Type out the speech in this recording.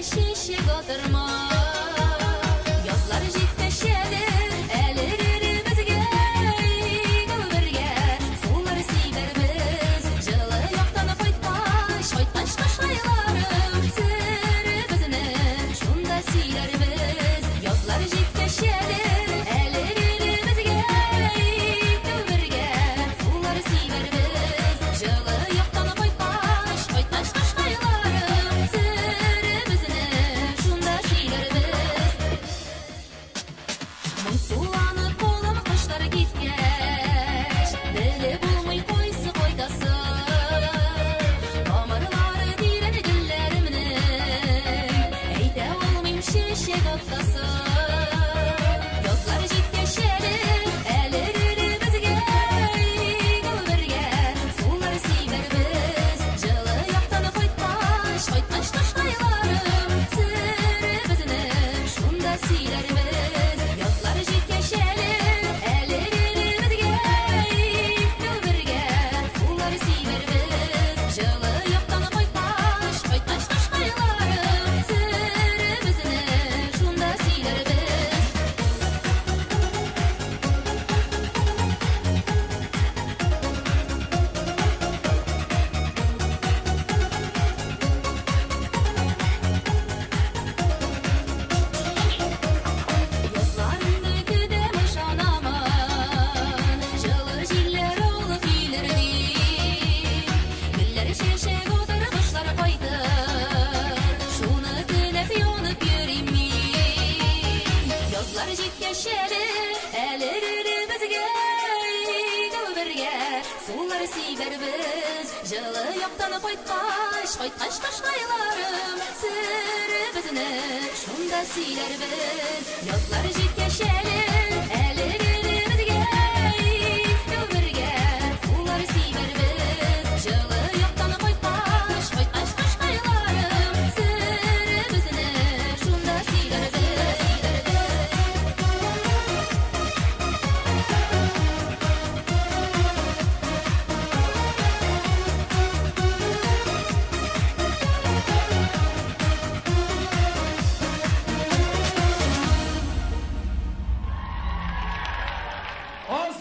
Чәчәк атырма. Язлар җиткәч әле, әле безгә икәү бергә сулар сибәрбез. Җылы яктан кайткач, кайткач кышкайларым, серебезне шунда сөйләрбез. Язлар җиткәч әле, әле безгә икәү бергә сулар сибәрбез. Җылы яктан кайткач, кайткач кышкайларым, серебезне шунда сөйләрбез. Моңсуланып кулым кошлар киткәч, белеп булмый кайсы кайтасы. Тамырлары тирән гөлләремнең, әйтә алмыйм чәчәк атасы. Язлар җиткәч әле, әле безгә икәү бергә сулар сибәрбез. Җылы яктан кайткач, кайткач кышкайларым, серебезне шунда сөйләрбез. Язлар җиткәч әле, әле безгә икәү бергә сулар сибәрбез. Җылы яктан кайткач, кайткач кышкайларым, серебезне шунда сөйләрбез. Язларыңны көтәм, ышанамын, җылы җилләр алып килер дип. Гөлләр чәчәк атар, кошлар кайтыр, шуны теләп янып йөрим мин. Язлар җиткәч әле, әле безгә икәү бергә сулар сибәрбез. Җылы яктан кайткач, кайткач кышкайларым, серебезне шунда сөйләрбез. Язлар җиткәч әле, әле безгә икәү бергә сулар сибәрбез. Җылы яктан кайткач, кайткач кышкайларым, серебезне шунда сөйләрбез. All